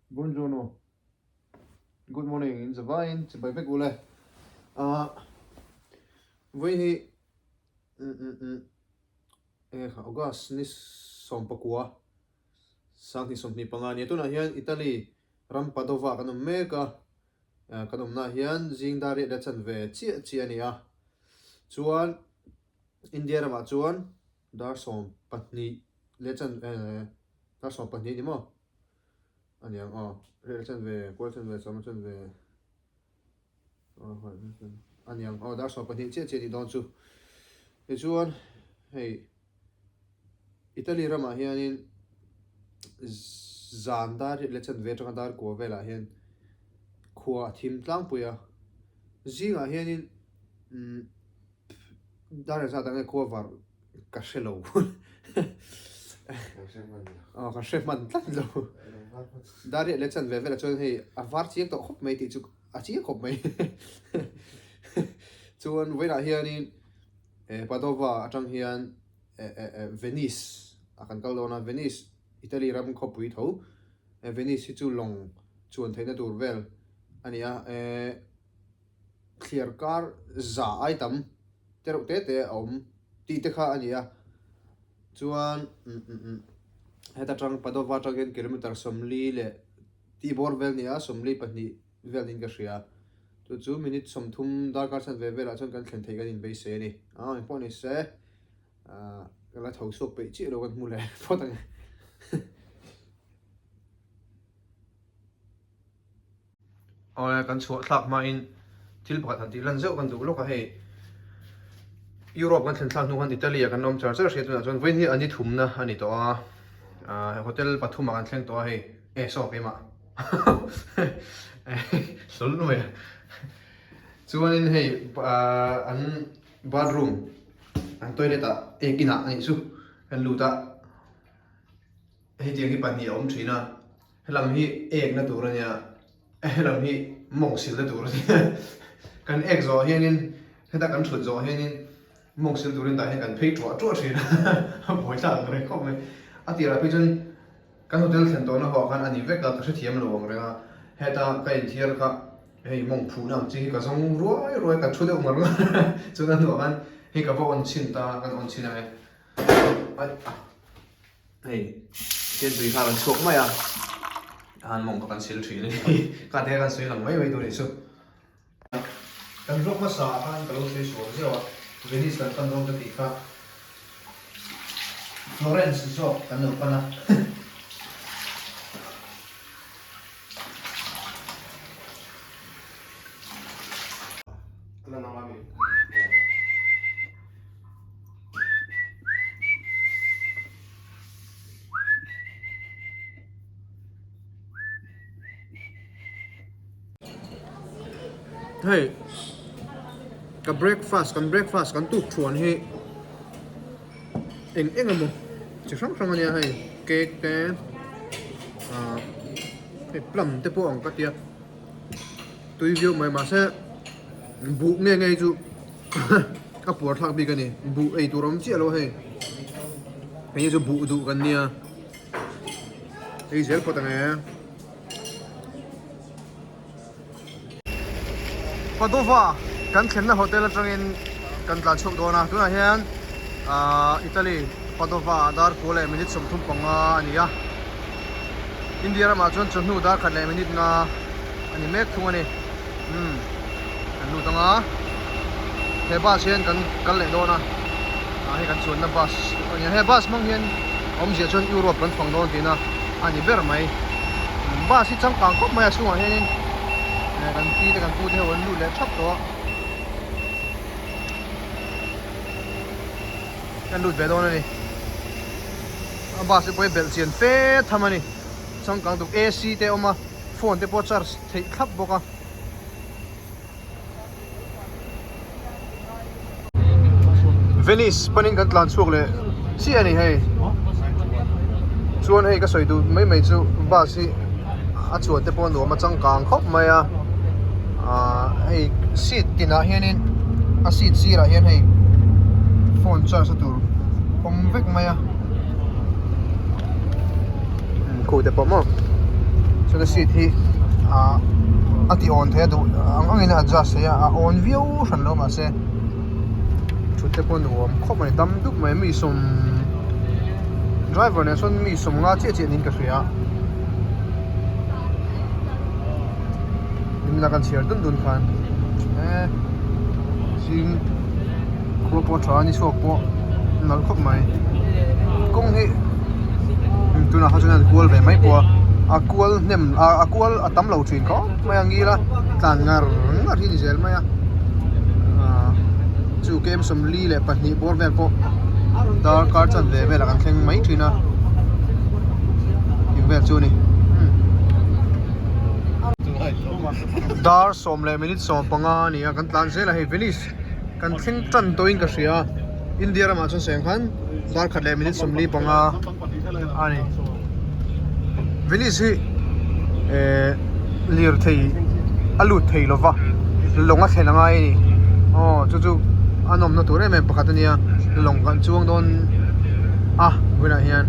Buongiorno. Good morning in zavaiin chibai vek ule. Ah vui hi mm mm mm enge kha August ni sawmpakua sanghnih 25 a nia. Tunah hian Italy ram Padova kan awm mek a, kan awmnaah hian zing dar riat leh chanve chiah chiah a ni a. Chuan India ramah chuan dar 12 leh chan dar 12 ni maw? A niang aw, riat chanve, kual chanve, sawma chanve a niang aw, dar 12 chiah chiah a nih dawn chu. Tichuan hei Italy ramah hianin zan dar riat leh chanve atanga dar kua velah hian khua a thim tlangpui a, zingah hianin umm dar engzat ah nge khua var ka hre lo aw ka hre hman tlat lo dar riat leh chanve velah chuan hei a var chiang tawh khawp mai tih chu a chiang khawp mai chuan vawiinah hianin eh Padova atang hian eh eh eh Venice a kan kal dawn a Venice Italy ram khawpui tho eh Venice hi chu lawng chuan theihna tur vel a ni a eh thliar kar za ai tam te reuh te te a awm tih te kha a ni a chuan heta tang Padova atang hian kilometer 40 leh tih bawr vel a ni a 42 vel niin ka hria chu chu minute 30 darkar chanve velah chuan kan thlen theih kan inbeisei a ni a engpawh ni se ah ka la tho chhuak peih chiah lo kan hmu leh phawt ang e. Awle kan chhuah thlak hmain thil pakhat han tih lan zeuh kan duh lawk a hei Europe kan thlen thlak hnu khan Italy ah kan awm char char hriat tunah chuan vawiin hi a ni thumna a ni tawh a ah hotel pathum ah kan thleng tawh a hei e saw keimah hlawl mai a chuanin hei ah an bathroom an toilet ah ek inah a nih chu kan lut a hetiang hi pahnih a awm thin a. Helam hi ek na tur a nia, helam hi mawng sil na tur a nia. Kan ek zawh hianin heta kan thut zawh hianin mawng sil turin tah hian kan phei tuah tuah thin a, a buai thlak ang reng khawp mai. A tirah phei chuan kan hotel thlen tawhna ho ah khan a ni vek a, ka hrethiam lo ang reng a, heta ka inthiar kha hei mawng phuhna ang chi hi ka zawng ruai ruai ka thu deuh ngar ngar a, chuan a hnuah khan hei ka va on chhin ta, kan on chhin ang e. Hei tian tui kha a rawn chhuak mai a, han mawng kha kan sil thin a ni, ka te kan sawi lang mai mai tur a nih chu. Kan vlog hmasa ah khan ka lo sawi sual zeuh a, Venice kan pan dawn ka tih kha Florence zawk kan lo pan a. Hei ka breakfast kan breakfast kan tuk thuan hi eng eng emaw chi hrang hrang a nia hei cake te ah hei plum te pawh ang ka tia. Tui viau mai mahse buh nge nge hi chu a puar thlak bik a ni buh ei tur a awm chiah lo hei hei hi chu buh duh kan nia ei zel phawt ang e. Padova kan thlenna hotel atangin kan tlan chhuak dawn a tunah hian ahh Italy Padova ah dar kua leh minute 35 a ni a. India ramah chuan chawhnu dar khat leh minute nga a ni mek thung a ni. Umm kan lut ang a, he bus hian kan kal leh dawn a, ah hei kan chuanna bus a ni a, he bus hmang hian awmzia chuan Europe kan fang dawn tihna a ni ber mai. Bus hi changkang khawp mai a chhungah hianin eh kan pi te kan pu te ho an lut leh thap tawh a. Kan lut ve dawn a ni. A bus te pawh hi belh chian fe tham a ni. Changkang tuk AC te a awm a, phone te pawh a charge theih thlap bawk a. Venice panin kan tlan chhuak leh chiah a ni hei. Chuan hei ka sawi duh mai mai chu bus hi a chuan te pawh a nuam a changkang khawp mai a. Ahh hei seat tinah hianin a seat sirah hian hei phone charge na tur awm vek mai a khu te pawh maw chuan. Chuan a seat hi ah a ti awn thei a duh ang angin a adjust thei a a awn viau hran lo mahse thut te pawh nuam khawp mai dam dup mai mi sawm driver nen sawn mi sawm nga chiah chiah niin ka hria nimina kan chhiar dun dun khan eh zing khua pawh tha a ni chhuak pawh nalh khawp mai kawng hi tunah kha chuan an kual ve mai pawh a a kual hnem a kual a tam lo thin khawp mai a ngil a tlan ngar ngar hi a ni zel mai a ah chu kem 42 bawr vel pawh darkar chanve velah kan thleng mai thin a tih vel chu a ni dar sawm leh minute 15 a ni a kan tlan zel a hei Venice kan thleng tan tawhin ka hria India ramah chuan sawi ang khan dar khat leh minute 45 a ni Venice hi eh lirthei a lut thei lova lawng a thlen a ngai a ni aw chu chu a nawmna tur em em pakhat a nia lawng kan chuang dawn a bulah hian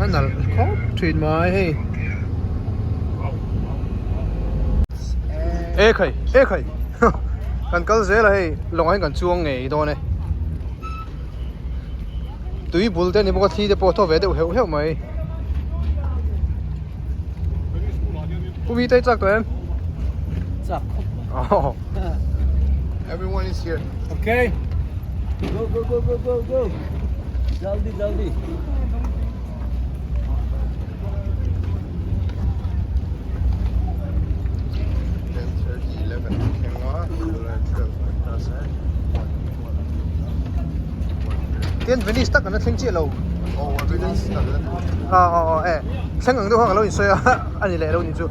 a nalh khawp thin mai hei. E khai e khai kan kal zel a hei lawngah hian kan chuang ngei dawn e tui bul te a ni bawk a thli te pawh a thaw ve deuh heuh heuh mai Pu Mi te chak tawh em? Chak khawp mai. Oh. Everyone is here. Okay. Go go go go go go. Jaldi jaldi. Tian Venice tak an la thleng chiah lo. Aw aw aw e thleng ang deuh kha ka lo insawi a a ni leh lo ni chu.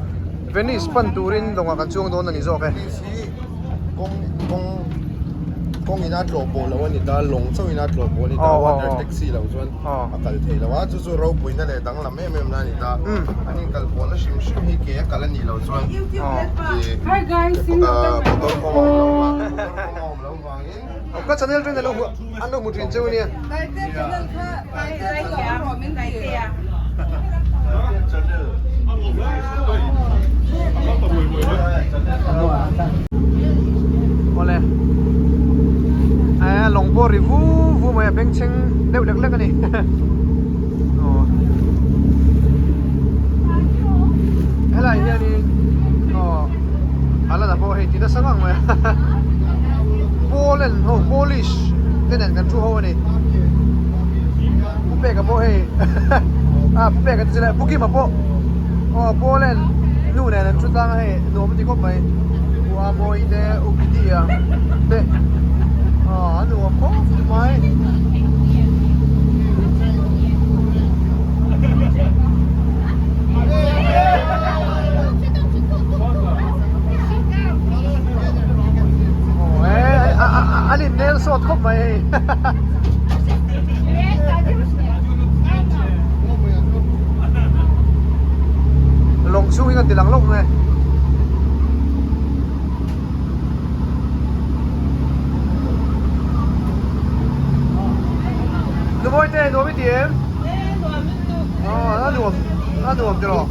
Venice pan turin lawngah kan chuang dawn a ni zawk e. Kawng kawng in a tlawh pawh lo a ni ta lawng chauh in a tlawh pawh a ni ta water taxi lo chuan a kal thei lo a chu chu ropuina leh danglam em em na a ni ta an inkal pawhna hrim hrim hi ke a kal a nih loh chuan motor kawng a awm lo vang motor kawng a awm lo vangin ka channel ṭan an lo hmu ṭhin cheu nia. Awle eh lawng pawh ri vu vu mai a bengchheng deuh lek lek a ni aw helai hianin aw a la na pawh hei ti nasa ngang mai a Poland ho Polish te nen kan thu ho a ni. Pu Peka pawh hei ah Pu Peka te chu leh Pu Kima pawh aw Poland nu nen an thu tlang a hei nuam a ti khawp mai Pu Amawi te U Pitia te aw a nuam khawp mai. Aw eh an in nel sawt khawp mai hei. Lawng chhung hi kan ti lang lawk nge. Numawi te nuam i ti em? Aw a nuam a nuam tiraw?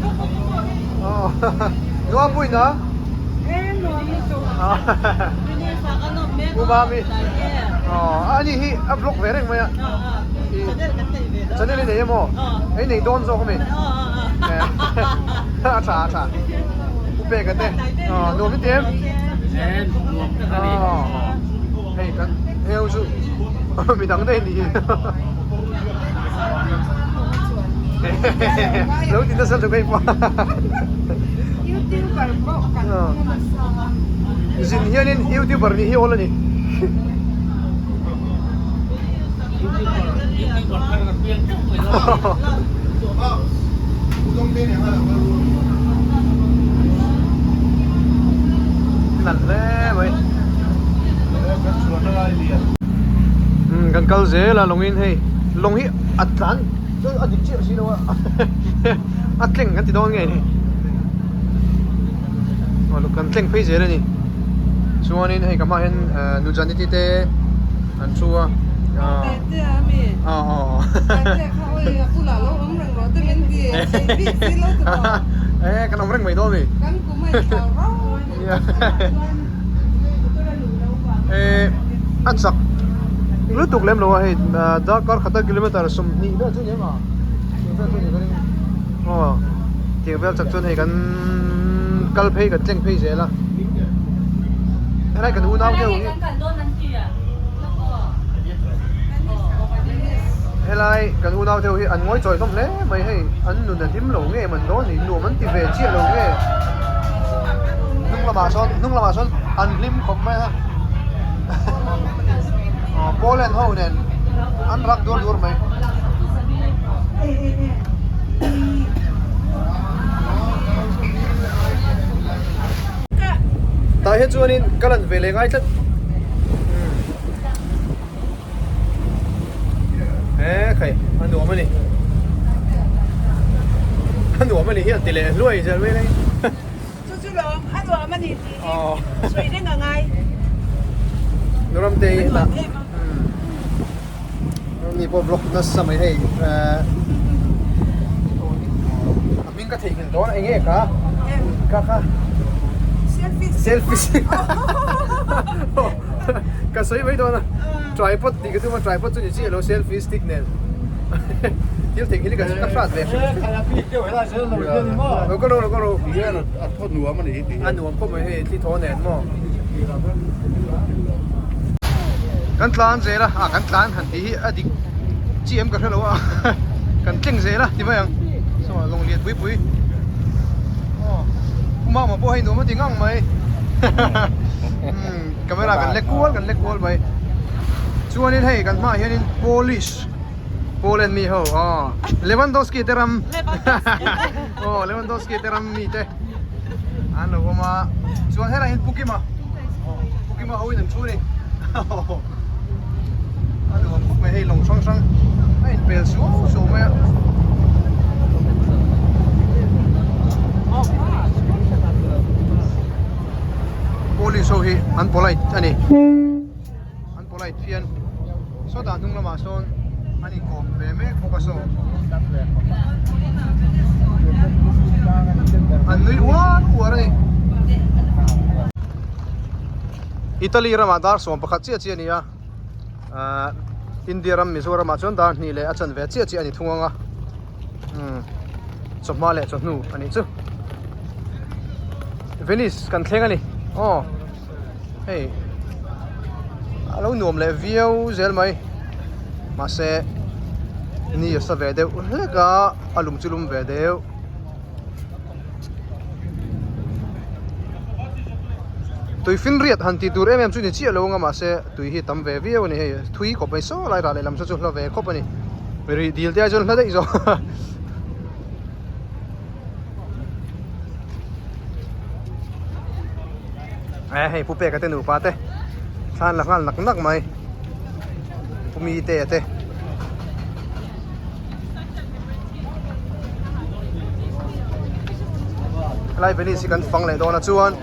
Aw nuam pui na? U Mami aw ani hi a vlog ve reng mai a channel i nei emaw ei nei dawn zawk ami a tha a tha U Peka te aw nuam i ti em aw hei kan heu chu midang daih ni lo ti nasa tuk hei pawh Youtuber pawh kan hmu nasa a. Zin hianin youtuber nih hi awl a ni. Nalh hle mai. Kan kal zel a lawngin hei lawng hi a tlan a dik chiah si lo a a tleng kan ti dawn nge ni aw kan tleng phei zel a ni chuanin hei ka hmaah hian Nujaniti te an thu a aw aw E kan awm reng mai dawn mi. Kan kum a inthlau rau E a chak lutuk lem lo a hei darkar khata kilometer 20 vel chu ni em a tiang vel chu ni ka ring aw tiang vel chak chuan hei kan kal phei kan tleng phei zel a helai kan unau deuh hi Helai kan unau deuh hi an ngawi chawi hlawm hle mai hei an nun a hlim lo nge man dawn ni nuam an ti ve chiah lo nge hnung lamah sawn hnung lamah sawn an hlim khawp mai a aw Poland ho nen an rak dur dur mai. Tah hian chuanin ka lan ve leh ngai tlat he khai a nuam a ni a nuam a ni hian ti leh hluai zel mai lai chu chu lawm a nuam a ni tih hi sawi reng a ngai Nuram te hi hetah ni pawh vlog nasa mai hei a hming ka theihnghilh dawn eng nge ka ka kha selfie stick ka sawi mai dawn a tripod tih ka tum a tripod chu ni chiah lo selfie stick nen thil theihnghilh hi ka hrat ve hrim lo ka ro lo ka ro a nuam khawp mai hei thli thaw nen maw Kan tlan zel a, ah kan tlan han tih hi a dik chi em ka hre lo a, kan tleng zel a ti mai ang, saw lawng lian pui pui aw pu mama pawh hei nuam a ti ngang mai umm camera kan lek kual kan lek kual mai chuanin hei kan hmaah hianin Polish Poland mi ho aw Lewandowski te ram aw Lewandowski te ram mi te. An lo awm a, chuan helaiah hian Pu Kima, Pu Kima ho in an thu a ni. A nuam khawp mai hei lawng hrang hrang a inpel suau suau mai a. Police ho hi an polite a ni. An polite phian. Sawtah hnung lamah sawn an inkawm ve mek bawk a saw. An nui uar uar a ni. Italy ramah dar sawm pakhat chiah chiah a ni a, ahh India ram Mizoramah chuan dar hnih leh a chanve chiah chiah a ni thung ang a, umm chawhma leh chawhnu a nih chu. Venice kan thleng a ni aw. Hei a lo nuam leh viau zel mai mahse ni a sa ve deuh hlek a a lum chu lum ve deuh. Tui finriat han tih tur em em chu ni chiah lo ang a mahse tui hi tam ve viau a ni hei thui khawp mai saw lai rah lehlam saw chu hla ve khawp a ni rih dil te ai chuan hla daih zawk. Eh hei pu peka te nupa te thlan la nghal nak nak mai pu mi te a te helai Venice hi kan fang leh dawn a chuan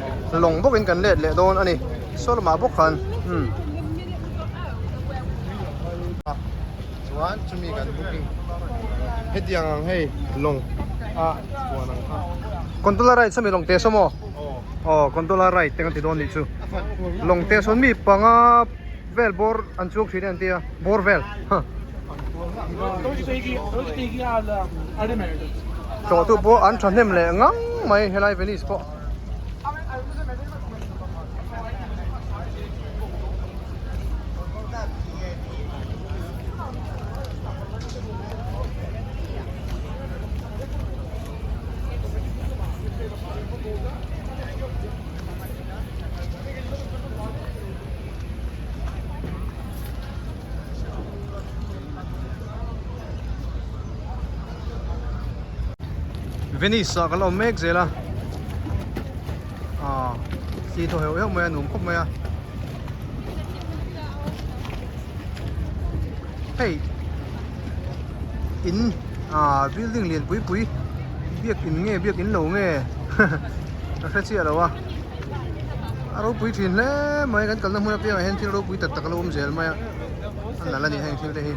lawng bawkin kan let leh dawn a ni saw lamah bawk khan umm Chuan chumi kan booking hetiang ang hei lawng a chuan ang kha. Gondola ride sawmi lawng te saw maw? Aw gondola ride te kan ti dawn nih chu. Lawng te sawn mi panga vel bawr an chuang thin e an tia bawr vel. Tlawhtu pawh an thahnem leh ngang mai helai Venice pawh. Venice ah kan awm mek zel a ah thli thaw heuh heuh mai a nuam khawp mai a. Hei in ah building lian pui pui biak in nge biak in lo nge ka hre chiah lo a a ropui thin hle mai kan kalna hmun apiangah hian thil ropui tak tak a lo awm zel mai a a nalh a ni heng thil te hi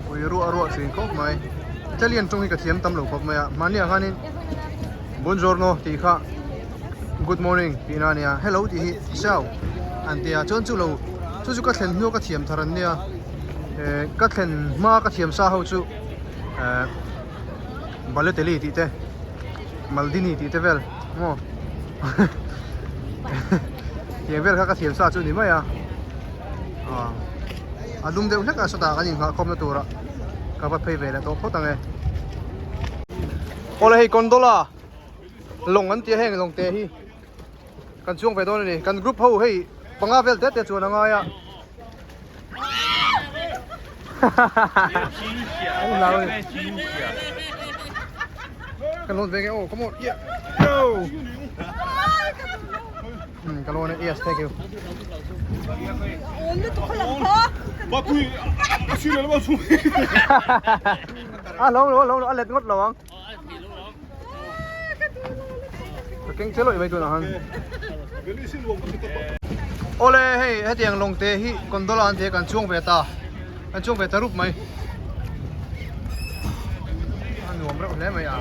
pui ruah ruah thin khawp mai. Italian tawng hi ka thiam tam lo khawp mai a mahni ah khanin Buongiorno tih kha good morning tih na a nia hello tih hi ciao an ti a chuan chu lo chu chu ka thlen hnu a ka thiam thar an nia eh ka thlen hma ka thiam sa ho chu eh Balotelli tih te Maldini tih te vel maw tiang vel kha ka thiam sa chu a ni mai a ah a dum deuh hlek a sawtah kan inghah khawmna turah ka va phei ve leh tawh phawt ang e awle hei gondola lawng an tia heng lawng te hi kan chuang ve dawn a ni kan group ho hei panga vel te te chuan a ngai a Ka lawn ve nge oh come on yeah go Hmm ka lawn e yes thank you A lo lo lo a let ngawt lo ang Ka keng che lawih mai tunah han. Awle hei hetiang lawng te hi gondola an ti a kan chuang ve ta kan chuang ve ta rup mai a nuam reuh hle mai a.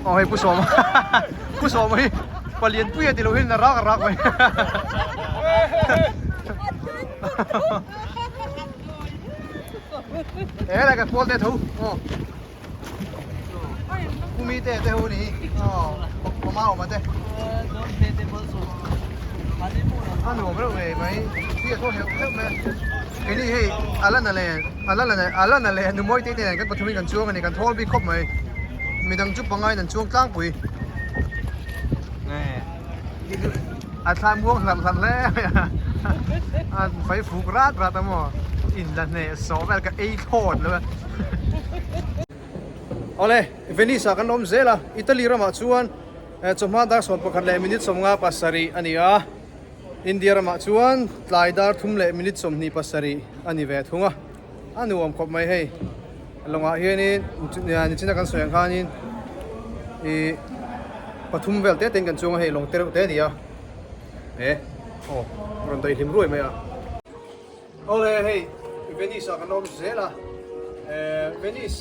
Aw hei Pu Sawma Pu Sawma hi palian pui a ti lo hian a rak a rak mai. He lai kan pawl te tho aw Kumi te te ho ni aw awma awma te a nuam reuh ngei mai hi a thaw heuh heuh mai a keini hei Alana leh Alana leh Alana leh Numawi te te nen kan pathumin kan chuang a ni kan thawl bik khawp mai midang chu pangain an chuang tlangpui A thla muang hlarh hlarh hle mai a, a fai fuk rat rat a maw, in la hneh sawh vel ka ei thlawt lo a. Awle, Venice ah kan awm zel a, Italy ramah chuan chawhma dar 11 leh minute 57 a ni a, India ramah chuan tlai dar 3 leh minute 27 a ni ve thung a, a nuam khawp mai hei. Lawngah hianin nichina kan sawi ang khanin ih pathum vel te tein kan chuang a hei lawng te reuh te a ni a he aw rawn daih hlim ruai mai a. Awle hei Venice ah kan awm zel a eh Venice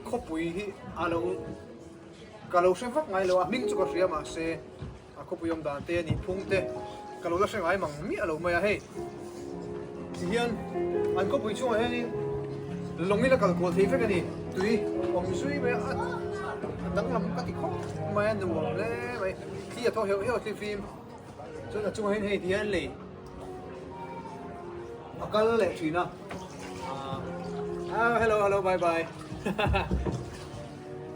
khawpui hi a lo ka lo hre vak ngai lo a hming chu ka hria mahse A khawpui awm dan te a nih phung te ka lo la hre ngai mang miah lo mai a hei. Ti hian an khawpui chungah hianin lawngin a kal kual thei vek a ni. Tui awm zui mai a, a danglam ka ti khawp mai a nuam hle mai. Thli a thaw heuh heuh a thli fim. Chuan a chungah hian hei ti hian lei a kal leh thin a. Ah hello hello bye bye.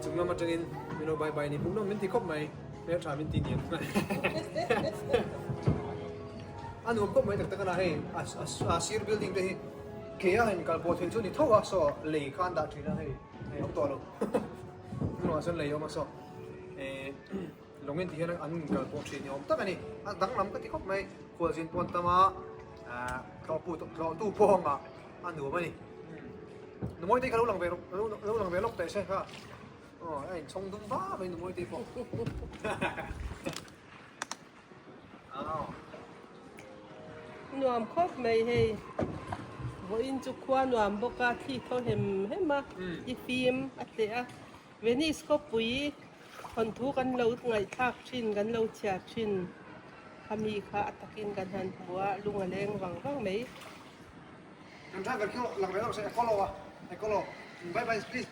Chung lam atangin min lo bye bye ni pum lam min ti khawp mai. Hmel tha min ti niang a nuam khawp mai tak tak a na hei a sir building te hi ke a han kal pawh thei chu ni tho a saw lei kha an dah thin a hei hei awm tawh lo hmunah chuan lei a awm a saw eh lawngin ti hian an kal pawh thin ni awm tak a ni a danglam ka ti khawp mai khualzin pawn tama tlawhpu tlawhtu pawngah a nuam a ni numawi te kha lo lang ve lo lang ve lawk teh se kha. Aw a inchhawng dum va mai nu Mawite pawh. Aw. Nuam khawp mai hei. Vawiin chu khua nuam bawk a, thli thaw hem hem a, i fim a tleh a. Venice khawpui thawnthu kan lo ngaihthlak thin, kan lo chhiar thin khami kha a takin kan han hmu a, lung a leng vang vang mai. Kan driver khi lang ve lawk se, Ecolo a, Ecolo. Bye bye please.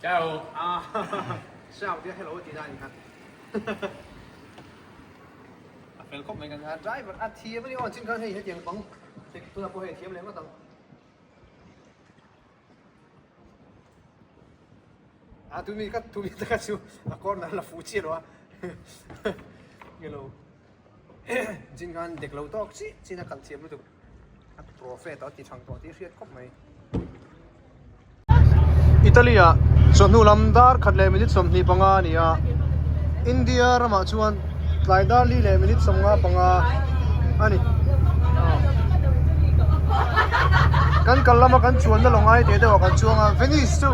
Ciao. Ah, ciao tia hello ti dan kha. A fel khawp mai kan a driver a thiam ani aw chin khan hei hetiang bang tek tuna pawh hei thiam leh ngawt ang. A tumi ka tumi taka chu a corner la fu chiah lo a. Ngelo. Chin khan dek lo tawk chi chin a kal thiam lutuk. A prophet a ti thang tawh tih hriat khawp mai. Italy ah chawhnu lam dar khat leh minute 25 a ni a, India ramah chuan tlai dar li leh minute 55 a ni. Kan kal lama kan chuanna lo ngai teh deuh ah kan chuang a, Venice chu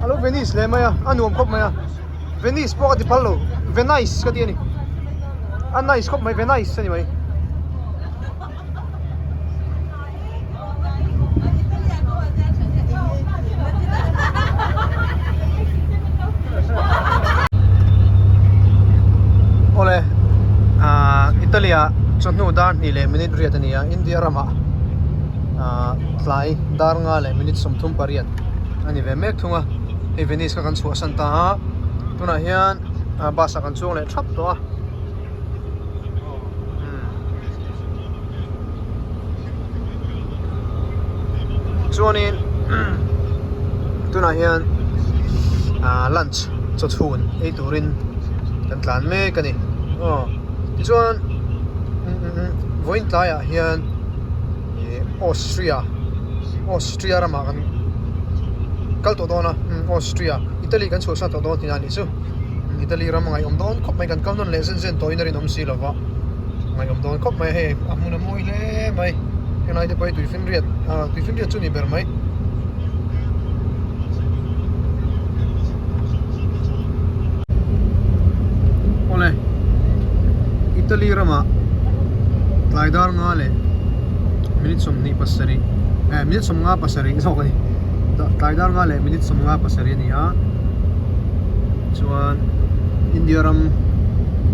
a lo Venice leh mai a, a nuam khawp mai a, Venice pawh ka ti phal lo, Venice ka ti a ni. A nice khawp mai ve nice a ni mai. Awle ah Italy ah chawhnu dar hnih leh minute riat a ni a India ramah ah tlai dar nga leh minute 38 a ni ve mek thung a hei Venice kha kan chhuahsan ta a tunah hian ah bus ah kan chuang leh thap tawh a. Chuanin tunah hian ah lunch chawchhun ei turin kan tlan mek a ni aw tichuan vawiin tlaiah hian ih Austria Austria ramah kan kal tawh dawn a Austria Italy kan chhuahsan tawh dawn tihna a nih chu. Italy ram a ngaihawm dawn khawp mai kan kal nawn leh zen zen tawhin a rinawm si lova ngaihawm dawn khawp mai hei a hmun a mawi hle mai helai te pawh hi tuifinriat ah tuifinriat chu a ni ber mai. Awle Italy ramah tlai dar nga leh minute 27 eh minute 57 zawk a ni tlai dar nga leh minute 57 a ni a. Chuan India ram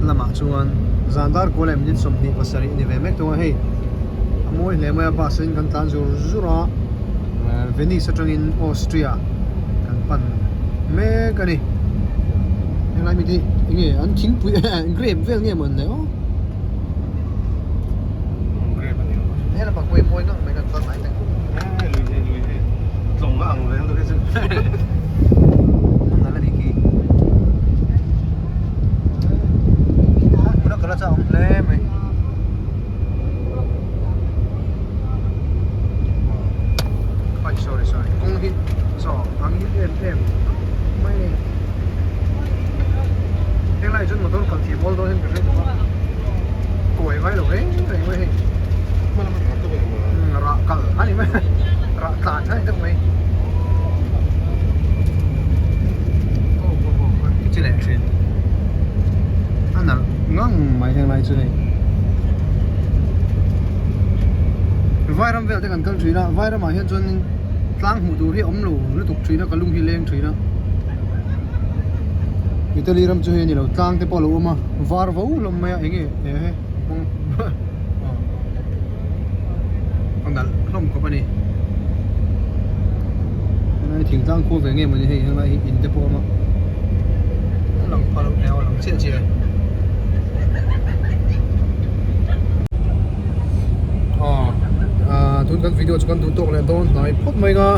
lamah chuan zan dar kual leh minute 27 a ni ve mek thung a hei a mawi hle mai a bus in kan tlan zur zur a Venice atangin Austria kan pan mek a ni helai mi te hi enge an thingpui grape vel nge maw an nei aw helama pawh hi mawi ngang mai kan kal ngai teh. Rah kal a ni mai rah tlan a ni deuh mai chi leh thin a nalh ngang mai heng lai chu hei vairam vel te kan kal thin a vairam ah hian chuan tlang hmuh tur hi a awm lo lutuk thin a ka lung hi leng thin a Italy ram chu hei a ni lo tlang te pawh a lo awm a var vo hlawm mai a eng nge he A nalh hlawm khawp a ni helai thingtlang khua ve nge mawni hei helai hi in te pawh a awm a a lang pha loh hmel a lang chiah chiah e aw ah tun kan video chu kan duh tawk leh dawn hnai phawt mai nga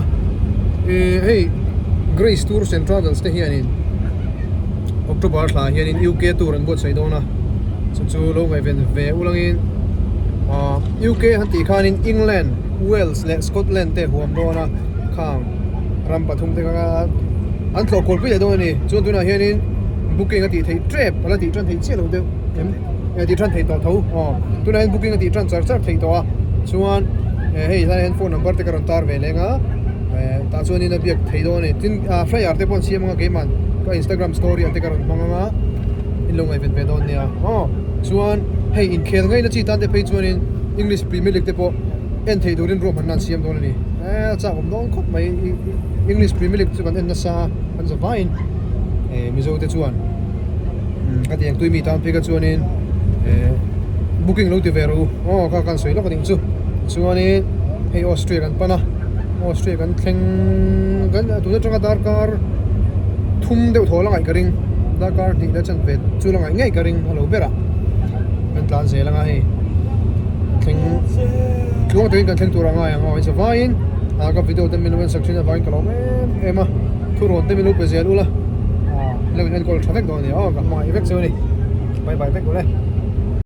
ih hei Grace Tours and Travels te hianin October thla hianin UK tour an buatsaih dawn a. Chu chu lo ngaihven ve ulangin ahh UK han tih khanin England, Wales leh Scotland te huam dawn a khang ram pathum te kha an tlawh kual pui leh dawn a ni. Chuan tunah hianin booking a tih theih tep a la tih tan theih chiah loh deuh em eh tih tan theih tawh tho aw tunah hian booking a tih tan char char theih tawh a chuan eh hei helaiah hian phone number te ka rawn tar ve leng a eh tah chuanin a biak theih dawn a ni. Tin ah flyer te pawh an siam ang a keimah ka Instagram story ah te ka rawn hmang ang a. In lo ngaihven ve dawn nia aw chuan hei inkhel ngaihna chi tan te phei chuanin English Premier League te pawh en theih turin ruahmanna an siam dawn a ni eh a chak awm dawn khawp mai English Premier League chu kan en nasa a kan za vaiin eh Mizo te chuan ka ti ang tui mi tan phei kha chuanin eh booking lo ti ve rawh u aw kha kan sawi lawk a nih chu chuanin hei Austria kan pan a Austria kan thleng kan tun atanga darkar thum deuh thaw la ngaih ka ring. Darkar hnih leh chanve chu la ngaih ngei ka ring a lo ber a, kan tlan zel anga hei thleng tluang takin kan thleng tur a ngai ang aw hei zavaiin ah ka video te min lo en sak thin avangin ka lawm em em a thurawn te min lo pe zel ula ah lo in enkawl tha vek dawn a ni aw ka hmangaih vek chu a ni bye bye vek ule.